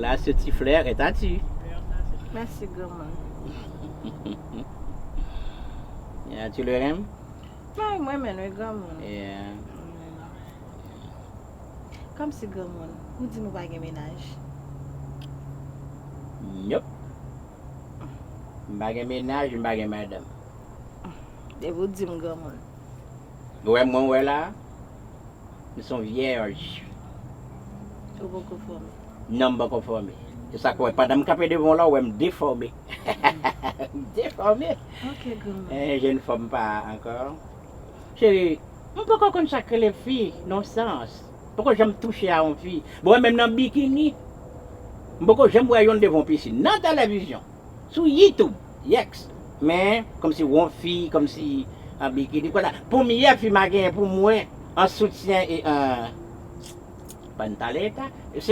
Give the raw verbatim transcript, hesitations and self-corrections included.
Là, ce petit flair est à tu. Mèsi, granmoun. Yeah, tu le renmen? Ay, mwen menm, wi, granmoun. Yeah. Kòmsi, granmoun, ou di m ou pa gen mennaj. Nope. M pa gen mennaj, m pa gen madanm. Depi ou di m, granmoun. Ou wè mwen, wè la, m se yon vyèj. Ou poko fòme. Non, m poko fòme. Se sa k wè, pandan m kanpe devan w la, ou wè m defòme. M defòme. Ok, granmoun. Eh, je ne forme pas encore. Cheri, m poko konn sa k rele fi, nan sans. M poko janm touche a yon fi. Bon, menm nan bikini, m poko janm wè youn devan yon pisin. Nan televizyon, sou YouTube, yèks. Men, kòmsi yon fi, kòmsi an bikini. Kounye a, premyè fi m a genyen pou mwen, an soutyen e an pantaleta,